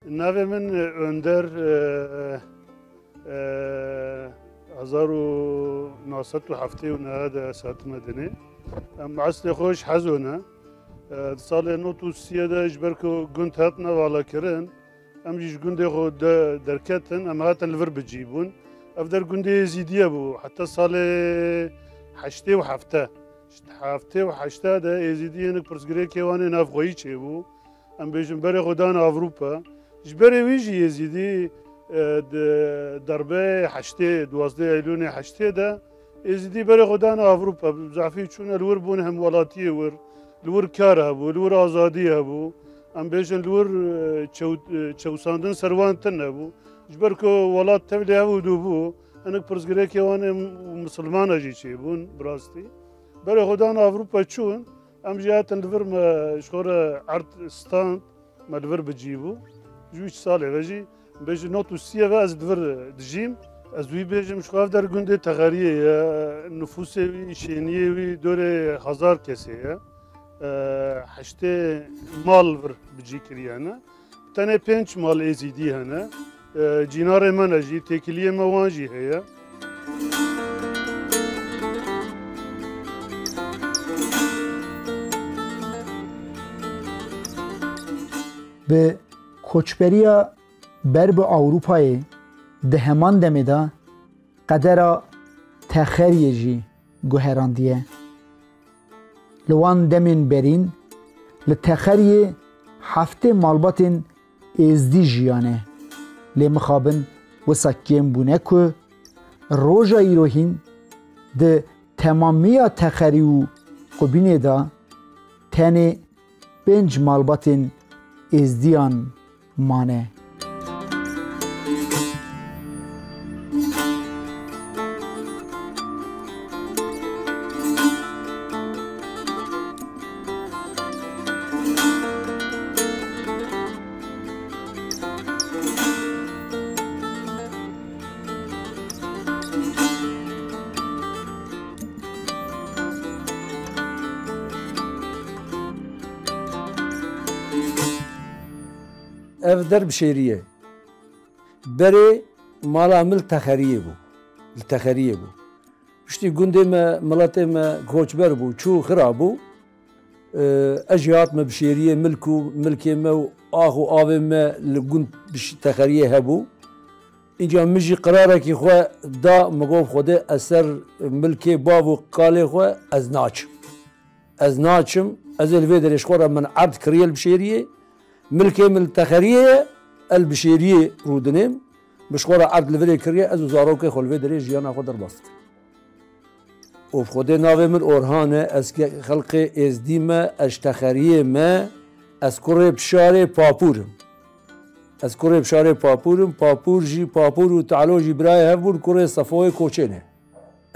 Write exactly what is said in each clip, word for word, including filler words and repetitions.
Navê min, e, Önder, e, e, hezar û neh sed û heftê û neh de ez hatime dinê. Em eslê xwe ji Hezo ne. E, di salê nod û sî de ji ber ku gund hatine valakirin, em jî ji gundê xwe de derketin, em hatin li vir bi cî bûn. Ev der gundê Êzîdiye bû, heta salê heştê û heft. Ji heftê û heşt de Êzîdî hinek pirsgirêkê wan ê navxweyî çêbû. Em bêjin berê xwe dan Ewropa. Ji berê wî jî Êzîdî, e, di derbeyê heştê, duwazdeh Eylûlê heştê de Êzîdî berê xwe dan Ewropa. Bi zafî çûne li wir bûn hemwelatiyê wir. Li wir kar hebû, li wir azadî hebû. Em bêjin li wir, e, çew-, e, çewsandin ser wan tune bû. Ji ber ku welat tevlî hev û dû bû, hinek pirsgirêkê wan ê misilmana jî çêbûn, bi rastî. Berê xwe dan Ewropa çûn, em jî hatin li vir me ji xwe re erd stand, me li vir bi cî bû. Ji wî çi salê ve jî, bêjin nod û sî ve ez li vir dijîm. Ez wî bêjim, ji xwe ev der gundê Texeriyê ye, nifûsê wî, şêniyê wî dorê hezar kesê ye. E, heştê mal vir bi cî kiriye ne. Tenê pênc mal Êzîdî hene. E, cînarê me ne jî, têkiliyê me wan jî heye. Bi koçberiya ber bi Ewropayê di heman demê de qedera Texeriyê jî guherandiye. Li wan demên berîn li Texeriyê heftê malbatên Êzdî jiyane. Lê mixabin wisa kêm bûne ku roja îro hîn di temamiya Texerî û Qubînê de tenê pênc malbatên Êzdiyan mane. Ev der bi şêrî ye. Berê mala min li Texeriyê bû. Li Texeriyê bû. Piştî gundê me, miletê me koçber bû, çû xira bû. Ee, ez jî hatime bi şêriyê milk û milkê me û ax û avê me li gund bi ş-, Texeriyê hebû. Înca min jî qirarekî xwe da, min got, Xwedê ez ser milkê bav û kalê xwe ez naçim. Ez naçim, ez ê li vê derê ji xwe re min erd kiriye li Bişêriyê. Milkê min li Texeriyê ye, ez li Bişêriyê rûdinêm. Min ji xwe re erd li virê kiriye, ez û zarokê xwe li vê derê jiyana xwe derbas dikim. Û bi Xwedê navê min Orhan e, ez ke-, xelkê Êzdî me, ez ji Texeriyê me, ez kurê Bişarê Papûr im. Ez kurê Bişarê Papûr im, Papûr jî, Papûr û Talo jî birayê hev bûn, kurê Sefoyê Koçê ne.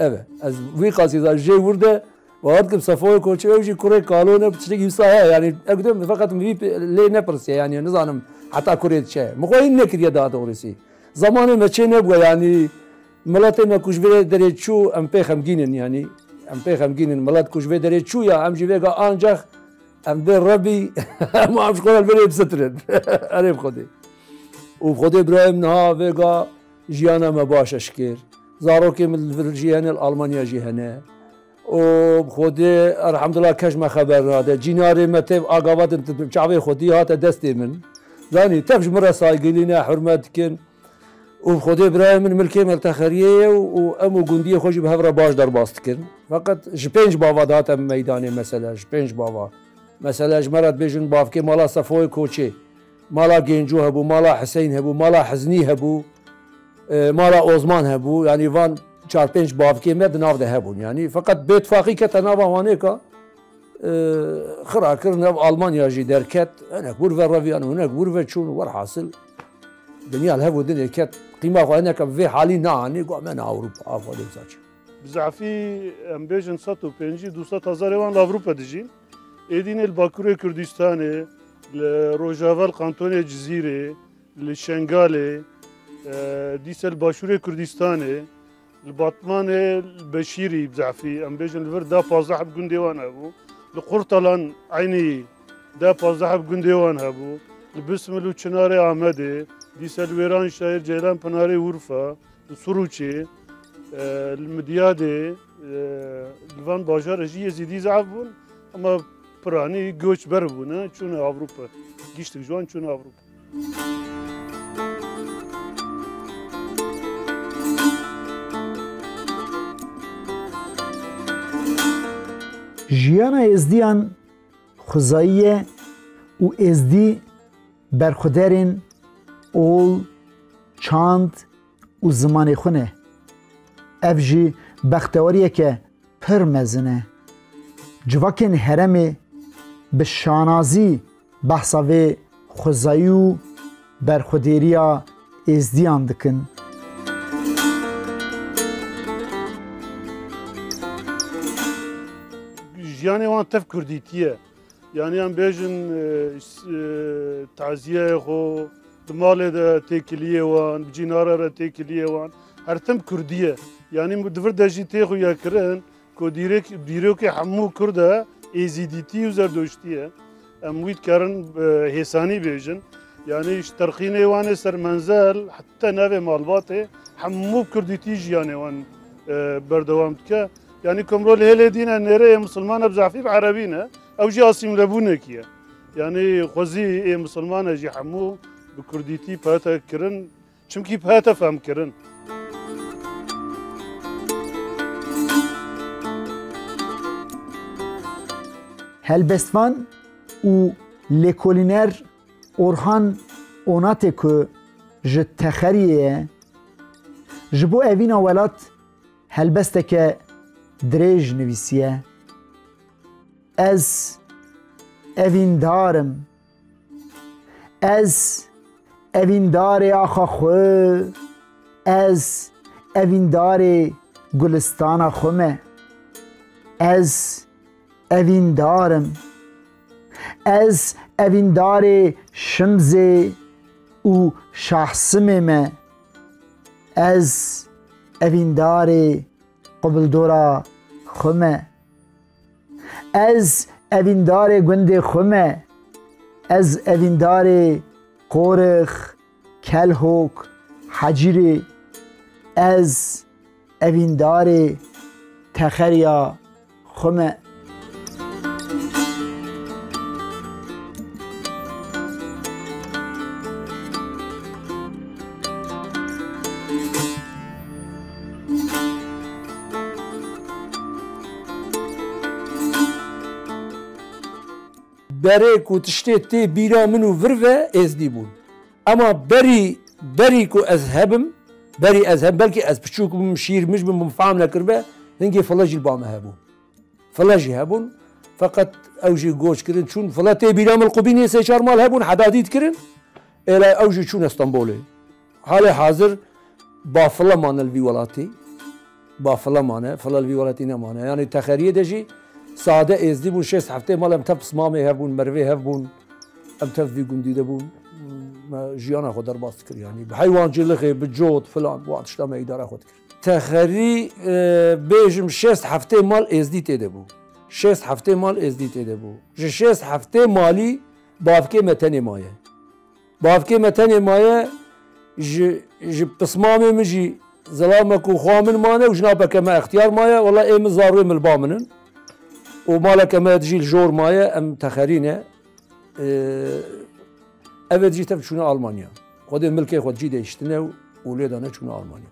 Ev e. Ez vî qasî da jê wir de, bawer dikim Sefoyê Koçê ew jî kurê Kalo ne, tiştekî wisa heye, yanî, ew dem feqet min vî pe-, lê nepirsiye, yanî, nizanim heta kurê diçe. Min xwe hîn nekiriye daha doğrusu. Zamanê me çê nebûye, yanî, Miletê me ku ji vê derê çû, em pê xemgîn in, yanî em pê xemgîn in. Milet ku ji vê derê çû ya, em jî vêga ancax em dê rebî, em, em ji xwe re li vê rê bisitin. Erê bi Xwedê. Û bi Xwedê birayê min niha vêga jiyana me baş e şikêr. Zarokê min li vir jî hene, li Almanya jî hene. Û bi Xwedê, elhamdulillah, kes ji me xeber nade. Cînarê me tev agavat in, çavê xwedî hate destê min. Zanî, tev ji min re saygilî ne, hurmet dikin. Û bi Xwedê birayê min milkê me li Texeriyê ye û, û em û gundiyê xwe jî bi hev re baş derbas dikin. Feqet ji pênc bava dihate meydanê mesele, ji pênc bava. Mesele ji me re dibêjin bavkê mala Sefoyê Koçê, mala Gêncû hebû, mala Hiseyn hebû, mala Hiznî hebû, e, mala Ozman hebû. Yanî van çar pênc bavkê me di nav de hebûn. Yanî feqet bêtifaqî kete nava wanêka. E, xira kirin, ev Almanya jî derket, hinek wir ve reviyan û hinek wir ve çûn, werhasil dinya li hev û dinê ket, qîma xwe hineke bi vê halî neanî, got, me ne Ewropa, a xwe lê saç. Bi zafî em bêjin sed û pêncî, du sed hezarê wan li Ewropa dijîn. Êdî ne li Bakurê Kurdistanê, li Rojava, li Kantonê Cizîrê, li Şengalê, e, dîse li Başûrê Kurdistanê, li Batmanê, li Beşîrî bi zafî, em bêjin li vir deh pazdeh heb gundê wan hebû. Li Qurtalan eynî deh pazdeh heb gundê wan hebû. li Bismil û Çinarê Amedê, dîsa li wêran şaîr Ceylan Pinarê Urfa, li Suruçê, e, li Midyadê, e, li van bajar jî Êzîdî zehf bûn, ama piranî göçber bûne, çûne Ewropa. Giştik ji wan çûne Ewropa. Jiyana Êzdiyan xwezayî ye û Êzdî berxwederên ol, çand û zimanê xwe ne. Ev jî bextewariyeke pir mezin e. Civakên herêmê bi şanazî behsa vê xwezayî û berxwedêriya Êzdiyan dikin. Jiyanê wan tev kurdîtî ye. Yanî em bêjin, e, s-, e, taziyeyê xwe, di malê de têkiliyê wan, bi cînara re têkiliyê wan, her tim kurdî ye. Yanî di vir de jî tê xuyakirin ku dîrek-, dîrokê hemû kurd e, êzîdîtî û zerdoştî ye. Em wî dikarin, e, hêsanî bêjin. Yanî ji terxînê wan ê ser menzel, heta navê malbatê, hemû bi kurdîtî jiyanê wan, e, berdewam dike. Yanî komro li hêlê dîn e, nêrê ê misilman e, bi zehfî bi erebî ne. Ew jî asîmlebûnekî ye. Yanî xwezî ê misilman e jî hemû bi kurdîtî pete kirin, çimkî pete fehmkirin. Helbestvan û lêkolîner Orhan Onatê ku ji Texeriyê ye, ji bo evîna welat helbesteke dirêj nivîsiye. Ez evîndar im. Ez evîndarê axa xwe, ez evîndarê gulistana xwe me. Ez evîndar im. Ez evîndarê Şimzê û Şahsimê me. Ez evîndarê Qubildora xwe me. Ez evîndarê gundê xwe me. Ez evîndarê Qorix, Kelhok, Hecîrê. Ez evîndarê Texeriya xwe me. Berê ku tiştê tê bîra min û vir ve, êzdî bûn. Ema berî, berî ku ez hebim, berî ez hebim, belkî ez piçûk bim, şîr mij bim, bim fehm nekiribe, hingê file jî li ba me hebûn. File jî hebûn, feqet ew jî goç kirin, çûn. File tê bîra min, li Qubînê sê çar mal hebûn, hedadî dikirin. Êla ew jî çûne Stenbolê. Halê hazir bafile mane li vî welatî. Bafile mane, file li vî welatî nemane. Yanî Texeriyê de jî sade êzdî bûn, şêst heftê mal em tev pismamê hev bûn, merivê hev bûn. Em tev vî gundî de bûn. Me jiyana xwe derbas dikir yanî. Bi heywancîlixê, bi cot, filan, wan tişta me îdara xwe dikir. Texerî, e, bêjim şêst heftê mal êzdî tê de bû. Şêst heftê mal êzdî tê de bû. Ji şêst heftê malî bavkê me tenê maye. Bavkê me tenê maye, ji, ji pismamê min jî zilamek û xwa min mane û jinapeke me extiyar maye. Wela ê min zarûyê min li ba min in. Û maleke me dijî li jor maye, em Texerî ne. Ee, ev ê dijî tev çûne Almanya. Xwedê milkê xwe cî değiştine û, û lê dane çûne Almanya.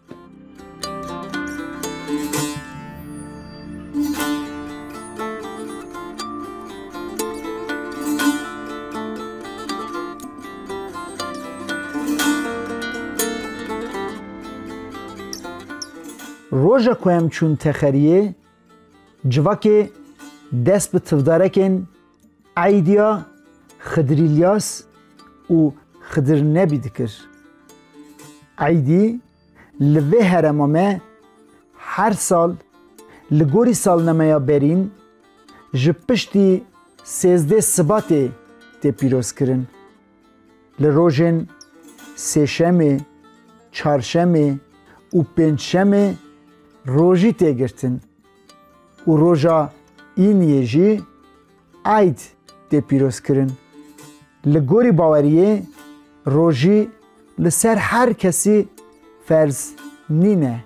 Roja ku em çûn Texeriyê, civakê dest bi tivdarekên Eydiya Xidir Îlyas û Xidir Nebî dikir. Eydî li vê herêma me her sal li gorî salnemeya berîn ji piştî sêzdeh Sibatê tê pîrozkirin. Li rojên sêşemê, çarşemê û pêncşemê rojî tê girtin û roja îniyê jî Eyd tê pîrozkirin. Li gorî baweriyê, rojî li ser her kesî ferz nîne.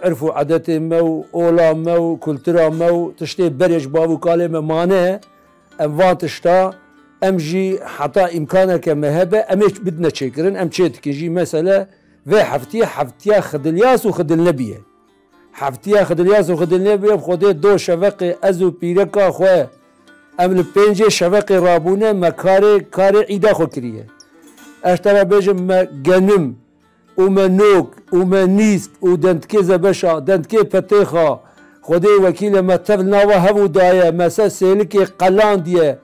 Irf û edetê me û ola me û kultura me û tiştê berê ji bav û kalê me mane, em van tişta, em jî heta îmkaneke me hebe, em ê bidine çêkirin, em çê dikin jî. Mesele vê heftiyê, heftiya Xidilyas û Xidilnebî ye. Heftiya Xidilyas û Xidilnebî ye, Xwedê do şeveqê ez û pîreka xwe, em li pêncê şeveqê rabûne, me karê, karê îda xwe kiriye. Ez te re bêjim, me genim, û me nok û me nîsk û dendikê zebeşa, dendikê petêxa, Xwedê wekîl e, me tev nava hev û daye, me ser sêlikê qelandiye.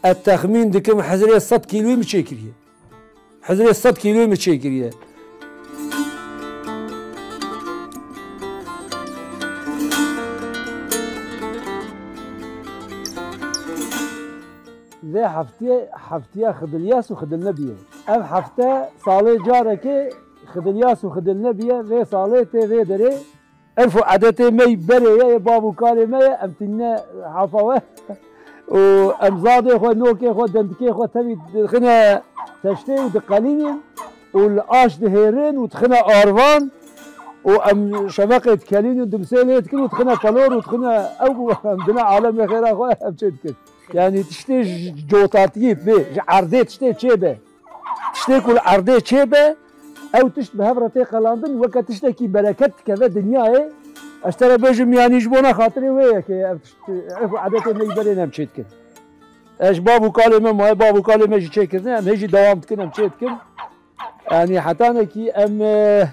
Ez texmîn dikim hizrê sed kîloyî min çêkiriye. Hizrê sed kîloyî min çêkiriye. Vê heftiyê heftiya Xidilyas û Xidilnebî ye. Ev hefte salê carekê Xidilyas û Xidilnebî ye, vê salê tê vê derê. Irf û edetê me yî berê ye, yê bav û kalê me ye, em tînine hafa we. Û em zadê xwe, nokê xwe, dendikê xwe tevî dixine teştê û diqelînin û li aş dihêrin û dixine arvan û em şeveqê dikelînin, dimsê lê dikin û dixine pelor û dixine ew em dine alemê xêra xwe em çê dikin. Yanî tiştê ji cotatiyê bê, ji erdê tiştê çêbe. Tiştê ku li erdê çêbe, ew tişt bi hev re tê qelandin, weke tiştekî bereket dikeve dinyayê. Ez te re bêjim, yanî ji bona xatirê wê yekê ev tişt, irf û edetê me yî berê ne em çê dikin. Ez ji bav û kalê me maye, bav û kalê me jî çê kirine, em hê jî dewam dikin, em çê dikin. Yanî hetanekî em, e,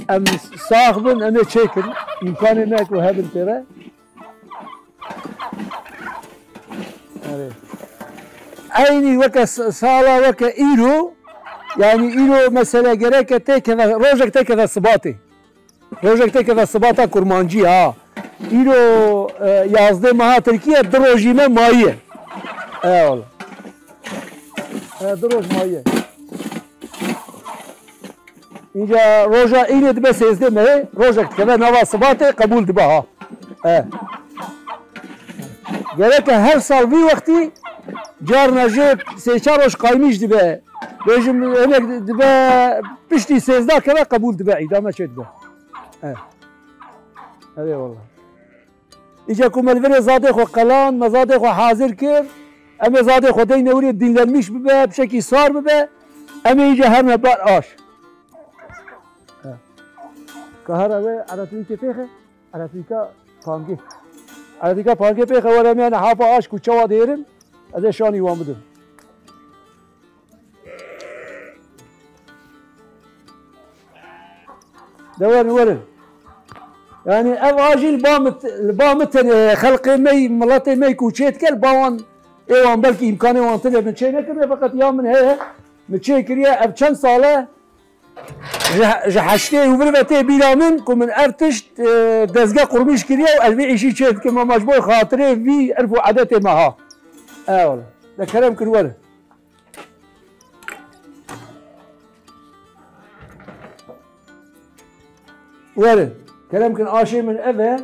em sax bin, em ê çêkin. Îmkanê me ku hebin tê re. Erê. Eynî weke s-, sala weke îro, yanî îro mesele gereke têkeve, rojek têkeve sibatê. Rojek têkeve sibata kurmancî ha. Îro, e, yazdeh meha Tirkiye, du rojî me mayiye. Eyvallah. E, du roj mayiye. Înca roja îlê dibe sêzdeh mehê, rojek dikeve nava sibatê qebûl dibe ha. E. Gereke her sal vî wextî carna jê sê çar roj qaymîş dibe. Bêjim hinek dibe piştî sêzdeh keve qebûl dibe, îda me çê dibe. E. Erê wallah. Îca ku me li virê zadê xwe qelan, me zadê xwe hazir kir, em ê zadê xwe deyne wirê dinlenmiş bibe, pişekî sar bibe, em ê îca herme bar aş. Ka here wê elektrîkê pêxe, elektrîka pangê. Elektrîka pangê pêxe, were em yani hapa aş ku çawa dêrin, ez ê şanî wan bidim. De werin, werin. Yani ev a jî li ba min, li ba min tenê ye. Xelqê me yî, miletê me yî ku çê dike, li ba wan, ê wan belkî îmkanê wan tune, min çê nekiriye, feqet ya min heye. Min çê kiriye, ev çend sal e ji, ji heştê û vir ve tê bîra min ku min ev tişt, e, dezge qurmîş kiriye û ez vî îşî çê dikim, ama ji bo xatirê vî irf û edetê me ha. Eyvallah. De kerem kir werin. Werin, kerem kin, aşê min ev e.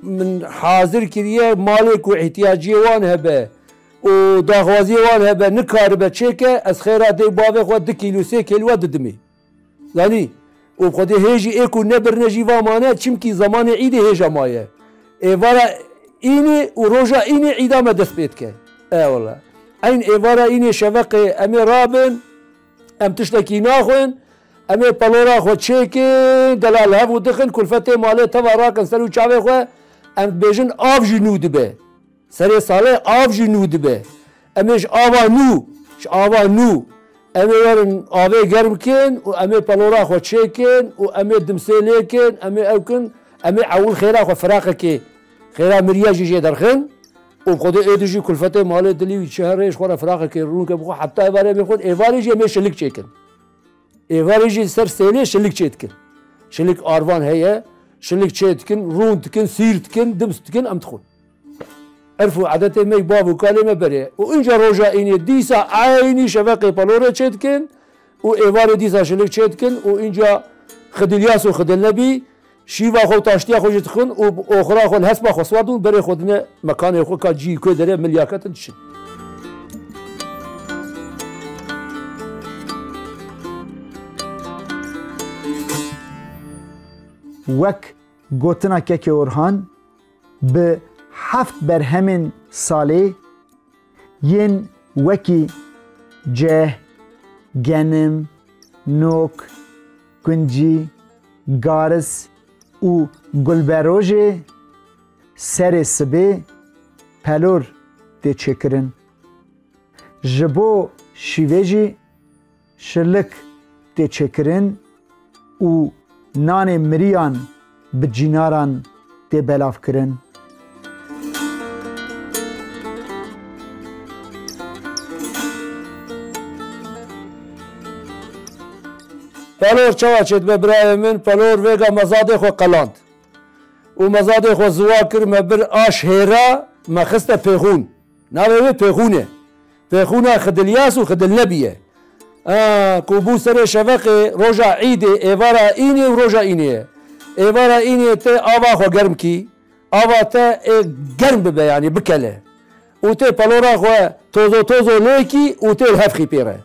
Min hazir kiriye malê ku îhtiyaciyê wan hebe û daxwaziyê wan hebe, nikaribe çêke, ez xêra dê û bavê xwe du kîlo, sê kîlo we didimê. Zanî? Û bi Xwedê hê jî ê ku nebirine jî va mane, çimkî zemanê îdê hêja maye. Êvara înê û roja înê îda me dest pê dike. E wele. Eyn êvara înê şeveqê em ê rabin, em tiştekî naxwin, Em ê pelora xwe çêkin, delal hev û dixin, kulfetê malê teva rakin ser û çavê xwe, em dibêjin av jî nû dibe. Serê salê av jî nû dibe. Em ê ji ava nû, ji ava nû, em ê werin avê germ kin û em ê pelora xwe çêkin û em ê dimsê lê kin, em ê ew kin, em ê ewil xêra xwe firaqekê, xêra miriya jî jê derxin û bi Xwedê êdî jî kulfetê malê dilî wî çi here ji xwe re firaqekê rûnke bixwe heta êvarê bê xwe, êvarê jî em ê şilik çêkin. Êvarê jî ser sêlê şilik çê dikin. Şilik arvan heye, şilik çê dikin, rûn dikin, sîr dikin, dims dikin, em dixwin. Erf û edetê me yî bav û kalê me berê. Û înca roja înê dîsa eynî şeveqê pelorê çê dikin û êvarê dîsa şilik çê dikin û înca Xidîlyas û Xidilnebî şîva xwe û taştiya xwe jî dixwin û bi oxira xwe li hespa xwe siwar dibûn berê xwe dine mekanê xwe ka cî ku derê milyaket in diçin. Wek gotina Kekê Orhan, bi heft berhemên salê yên wekî ceh, genim, nok, kuncî, garis û gulberojê serê sibê pelor tê çêkirin. Ji bo şîvê jî şilik tê çêkirin û nanê miriyan bi cînaran tê belavkirin. Pelor çawa çêdibe birayê min? Pelor vêga mezadê xwe qeland. Û mezadê xwe ziwa kir, me bir aş hêra, me xiste pêxûn. Navê wê Pêxûn e. Pêxûna Xidilyas û Xidilnebî ye. A, ku bû serê şeveqê roja îdê, êvara înê û roja înê ye. Êvara înê tê ava xwe germ kî, ava te ê germ bibe, yanî bikele. Û tê pelora xwe tozo tozo lê kî û tê li hev xî pê re.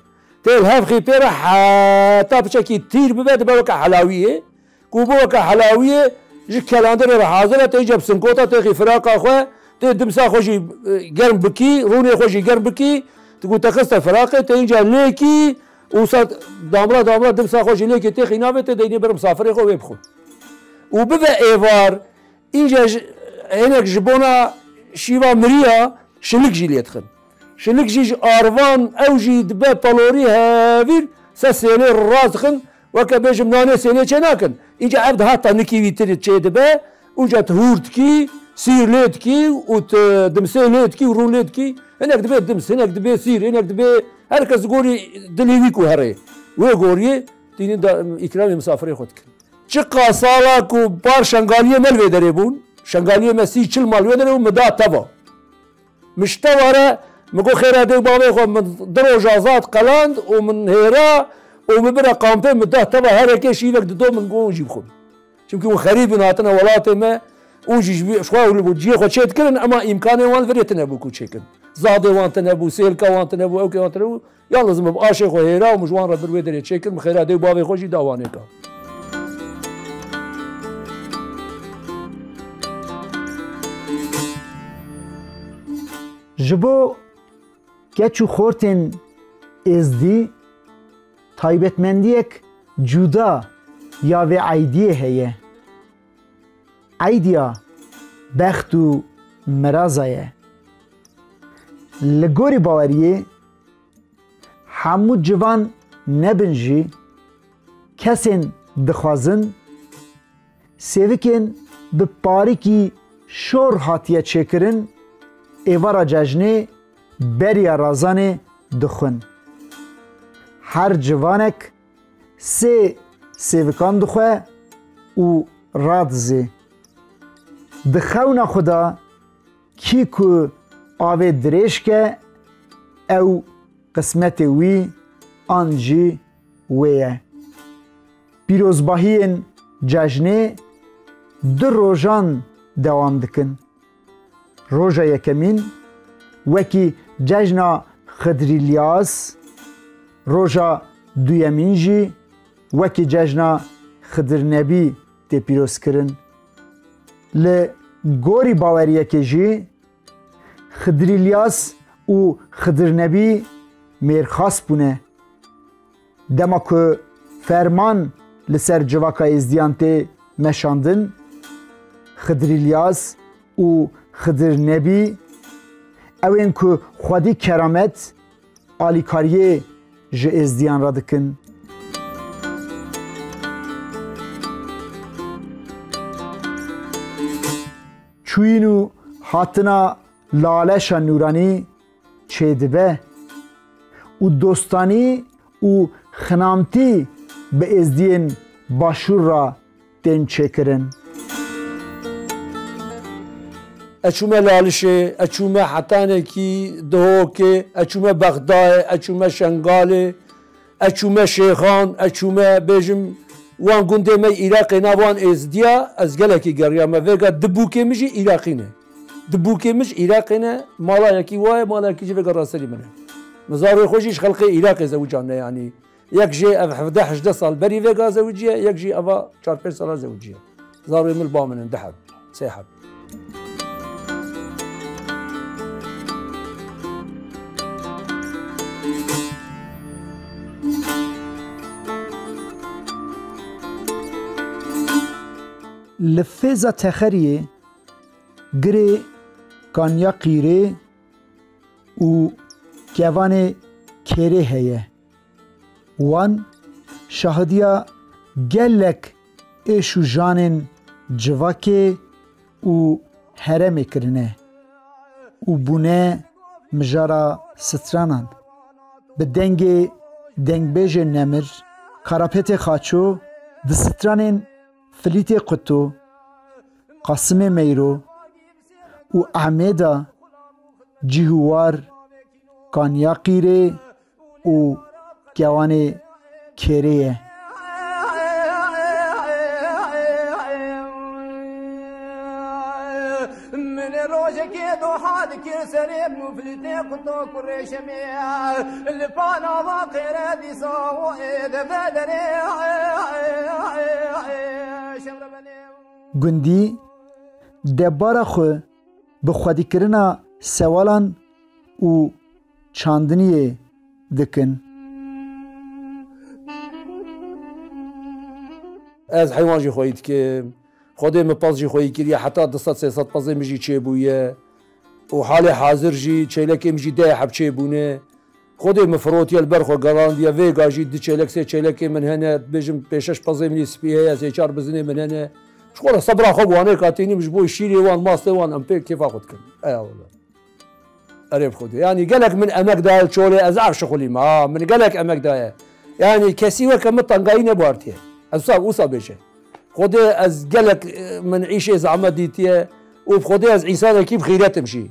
Tê li hev xî pê re heta piçekî tîr bibe, dibe weke helawiyê. Ku bo weke helawiyê ji kelandinê re hazir e, tê înca bi sinkota têxî firaqa xwe, tê dimsa xwe jî, e, germ bikî, rûnê xwe jî germ bikî, tu ku te xiste firaqê, tê înca lêkî û sa damra damra dimsa xwe jî lêkê têxî navê, tê deynê ber misafirê xwe wê bixwe. Û bibe êvar, Înca ji, hinek ji bona şîva miriya şilik jî lê dixin. Şilik jî ji arvan, ew jî dibe pelorî hevîr, se sêlê rast dixin, weke bêjim nanê sêlê çê nakin. Înca ev daha tenikî wî tir çê dibe, ûca tu hûr dikî, sîr lê dikî û tu dimsê lê dikî û rûn lê dikî. Hinek dibe dims, hinek dibe sîr, hinek dibe her kes gorî dilê wî ku herê. Wê goriyê tînin da îkramê misafirê xwe dikin. Çiqa sala ku par şengaliyê me li vê derê bûn, şengaliyê me sî çil mal wê derê bûn, min da teva. Min ji teva re, min got, "Xêra dê û bavê xwe, min du roja zad qeland û min hêra û min bire kampê, min da teva, hereke şîvek dido min got, hûn jî bixwin." Çimkî hûn xerîb in, hatine welatê me, û jî ji xwe û li ciyê xwe çê dikirin, ema îmkanê wan li virê tine bû ku çêkin. Zadê wan tine bû, sêlka wan tine bû, ewkê wan tine bû. Yalnız min bi aşê xwe hêra û min ji wan re bir wê derê çêkir, min xêra dê û bavê xwe jî da wanêka. Ji bo keç û xortên êzdî taybetmendiyek cuda ya vê eydiyê heye. Eydiya bext û miraza ye. Li gorî baweriyê, hemû civan nebin jî, kesên dixwazin, sêvikên bi parîkî şor hatiye çêkirin, êvara cejnê beriya razanê dixwin. Her civanek sê sêvikan dixwe û radizê. Di xewna xwe de kî ku avê dirêj ke, ew qismetê wî an jî wê ye. Pîrozbahiyên cejnê du rojan dewam dikin. Roja yekemîn wekî cejna Xidir Îlyas, roja duyemîn jî wekî cejna Xidir Nebî tê pîrozkirin. Li gorî baweriyekê jî Xidir Îlyas û Xidir Nebî mêrxas bûne. Dema ku ferman li ser civaka êzdiyan tê meşandin, Xidir Îlyas û Xidir Nebî, ew ên ku xwedî keramet, alîkariyê ji êzdiyan re dikin. Çûyîn û hatina Laleşa Nûranî çêdibe û dostanî û xinamtî bi êzdiyên Başûr re tên çêkirin. Ez çûme Lalişê, ez çûme Hetanekî, Dihokê, ez çûme Bexdayê, ez çûme Şengalê, ez çûme Şêxan, ez çûme, bêjim, wan gundê me Iraqê nav wan êzdiya, ez gelekî geriyame. Vêga di bûkê min jî Iraqî ne. Di bûkê min jî Iraqê ne, mala yekî wa ye, mala yekî jî vêga raserî min e. Min zarê xwe jî ji xelqê Iraqê zewicane, yanî. Yek jê ev hevdeh hejdeh sal berî vêga zewiciye, yek jî eva çar pênc sala zewiciye. Zarê min li ba min in, du heb, sê heb. Li fêza Texeriyê girê Kanya Qîrê û kevanê Kêrê heye. Wan şahidiya gelek êş û janên civakê û herêmê kirine û bûne mijara stranan. Bi dengê dengbêjê nemir, Karapetê Xaço, di stranên Filîtê Quto, Qasimê Meyro û Ehmêda Cîhûwar, Kanya Qîrê û Kewanê Kêrê ye. Min rojekê doha dikir serê min û filîtê quto kurê şemê. Li pana va qêre dîsa o ê de vederê. Şevrebenê. Gundî debara xwe bi xwedîkirina sewalan û çandiniyê dikin. Ez heywan jî xweyî dikim. Xwedê min pez jî xweyî kiriye, heta du sed sê sed pezê min jî çêbûye. Û halê hazir jî çêlekê min jî deh heb çêbûne. Xwedê min firotiye, li ber xwe gerandiye. Vêga jî du çêlek, sê çêlekê min hene. Dibêjim pêşeş pezê min ê spî heye, sê çar bizinê min hene. Ji xwe re sebra xwe bi wanê katînim, ji bo şîrê wan, mastê wan em pê kêfa xwe dikin. Eya wele. Erê bi Xwedê. Yanî gelek min emek daye çolê, ez aşiqulîm. Ha, min gelek emek daye. Yanî kesî weke min tengayî nebartiye. Ez wisa, wisa bêje. Xwedê ez gelek, e, min îşê zehmet dîtiye û bi Xwedê ez însanekî bi xîret im jî.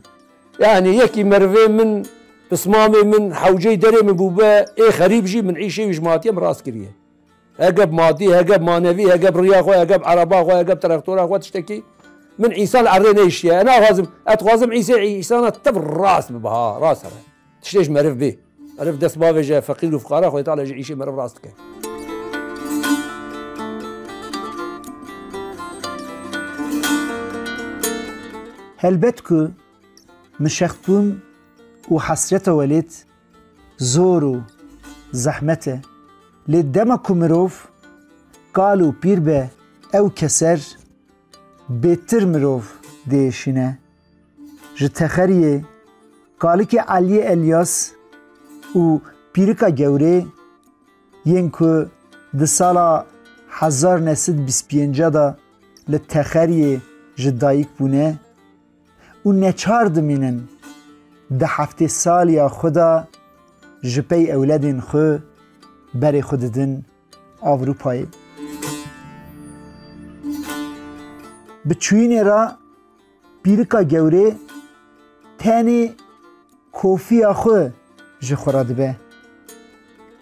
Yanî yekî merivê min, pismamê min, hewceyî derê min bûbe, ê xerîb jî min îşê wî ji matiye min rast kiriye. Hege bi madî, hege bi manevî, hege bi riya xwe, hege bi ereba xwe, hege bi traktora xwe tiştekî. Min însan li erdê nehiştiye. Ez naxwazim, ez dixwazim îşê însana tev rast bibe, ha, rast here. Tiştê ji meriv bê. Meriv dest bavêje feqîr û fiqara, Xwedê Teala ji îşê meriv rast dike. Helbet ku min şextbûn û hesreta welêt zor û zehmet e. Lê dema ku mirov kal û pîr be, ew keser bêtir mirov diêşîne. Ji Texeriyê kalikê Eliyê Elyas û pîrika Gewrê yên ku di sala hezar neh sed bîst pênc de li Texeriyê ji dayik bûne û neçar dimînin di heftê saliya xwe de ji pey ewledên xwe berê xwe didin Ewropayê. Bi çûyînê re pîrika Gewrê tenê kofiya xwe ji xwe re dibe.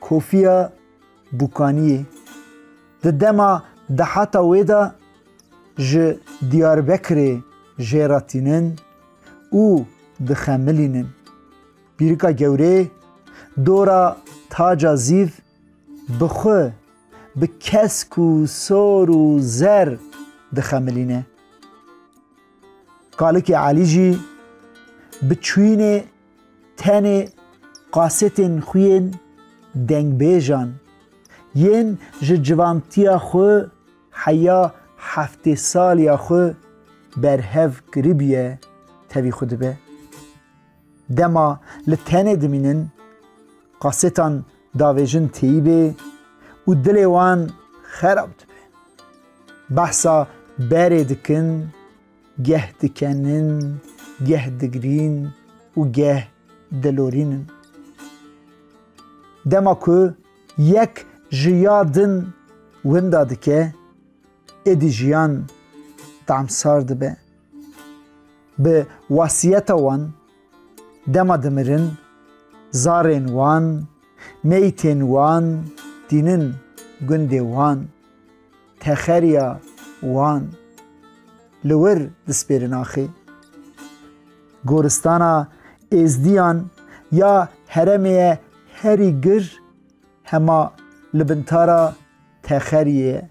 Kofiya Bûkaniyê. Di dema dehata wê de ji Diyarbekirê jê re tînin û dixemilînin. Pîrika Gewrê dora taca zîv bi xwe, bi kesk û sor û zer dixemilîne. Kalikê Elî jî bi çûyînê tenê kasetên xwe yên dengbêjan, yên ji civantiya xwe heya heftê saliya xwe berhev kiribûye tevî xwe dibe. Dema li tenê dimînin, kasêtan davêjin têyî bê û dilê wan xerab dibe. Behsa berê dikin, geh dikenin, geh digirîn û geh dilorînin. Dema ku yek ji ya din winda dike, êdî jiyan tamsar dibe. Bi wasiyeta wan dema dimirin, zarên wan, meytên wan tînin gundê wan, texeriya wan li wir dispêrin axê. Goristana êzdiyan ya herêmê ye herî gir hema li bintara Texeriyê ye.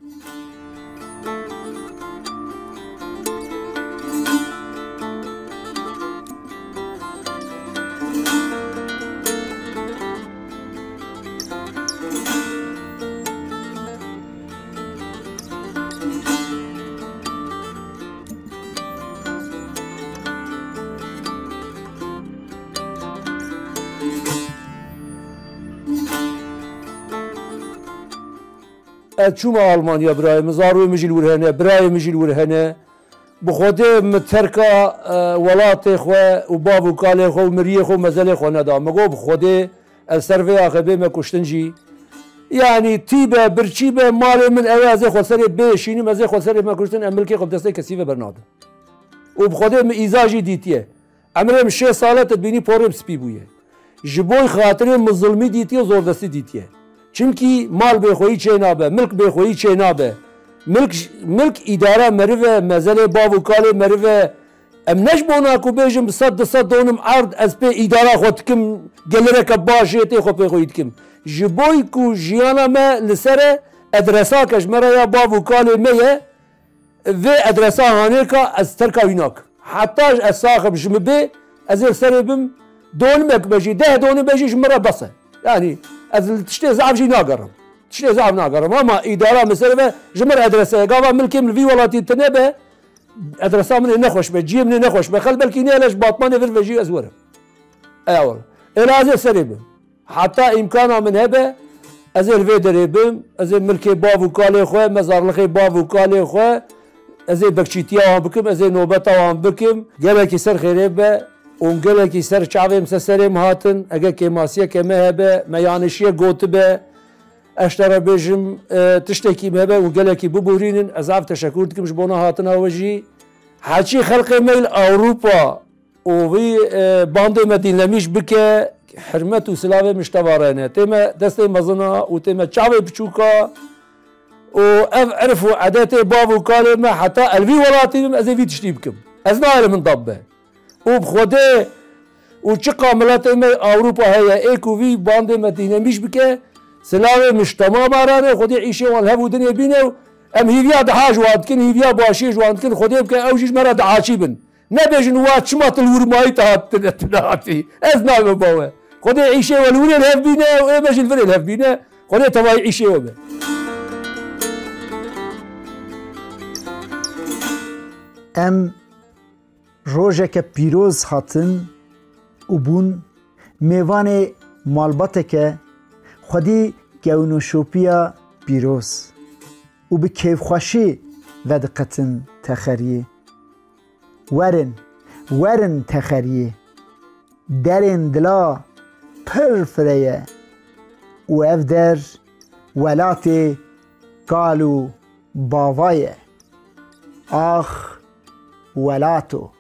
Ez çûme Almanya birayê min, zarokê min jî li wir hene, birayê min jî li wir hene. Bi Xwedê min terka, e, welatê xwe û bav û kalê xwe û miriyê xwe û mezelê xwe neda. Min got, bi Xwedê ez ser vê axê bême kuştin jî. Yanî tî be, birçî be, malê min ew e, ez ê xwe serê bêşînim, ez ê xwe serê me kuştin, em milkê xwe bi destê kesî ve bernadin. Û bi Xwedê min îza jî dîtiye. Emrê min şêst sal e, te dibînî porê min spî bûye. Ji bo xatirê min zilmî dîtiye, zordestî dîtiye. Çimkî mal bêxweyî çênabe, milk bêxweyî çênabe. Milk, milk îdara meriv e, mezelê bav û kalê meriv e. Em ne ji bona ku bêjin bi sed du sed donim erd ez pê îdara xwe dikim, gelireke baş jê tê xwe pêxweyî dikim. Ji bo ku jiyana me li ser e, edresake ji me re ya bav û kalê me ye, vê edresa hanêka ez terka wî nakim. Heta ez saxim ji min bê, ez ê li serê bim, donimek be jî, deh donim be jî ji min re bes e. Yanî ez li tiştê zaf jî nagerim. Tiştê zaf nagerim. Ama îdara min ser ve ji min re edrese ye. Gava milkê min li vî welatî tune be, edresa min ê nexweş be, ciyê min ê nexweş be. Xel belkî nehêle ji Batmanê vir ve jî ez werim. Eyvallah. Êla ez ê serê bim. Heta îmkana min hebe, ez ê li vê derê bim, ez ê milkê bav û kalê xwe, mezarlixê bav û kalê xwe, ez ê bekçîtiya wan bikim, ez ê nobeta wan bikim. Gelekî ser xêrê be û gelekî ser çavê min ser serê min hatin. Ege kêmasiyeke me hebe, me yanlişiyek gotibe, ez ji te re bêjim, e, tiştekî me hebe û gelekî biborînin, ez zaf teşekur dikim ji bona hatina we jî. Heçî xelkê me li Ewropa û vî, e, bandê me dînlemîş bike, hirmet û silavê min ji te ve re ne. Tê me destê mezina û tê me çavê piçûka û ev erf û edetê bav û kalê me heta ez li vî welatî bim, ez ê vî tiştî bikim. Ez nayê li min dab be. Û bi Xwedê û çiqa miletê me Ewropa heye, ê ku vî bandê me dînlemîş bike, silavê min ji temama re ne, Xwedê îşê wan li hev û dinê bîne û em hîviya diha ji wan dikin, hîviya başiyê ji wan dikin, Xwedê bike ew jî ji me re diaçî bin. Nebêjin, wa çima tu li wir mayî te hatine, tu nehatî? Ez nayme bawe. Xwedê îşê we li wirê li hev bîne û ê me jî li virê li hev bîne. Xwedê tevayî îşê we be. Em rojeke pîroz hatin û bûn mêvanê malbateke xwedî gewnoşopiya pîroz û bi kêfxweşî vediqetin Texeriyê. Werin, werin Texeriyê. Derên dila pir fire ye û ev der welatê kal û bava ye. Ax welato.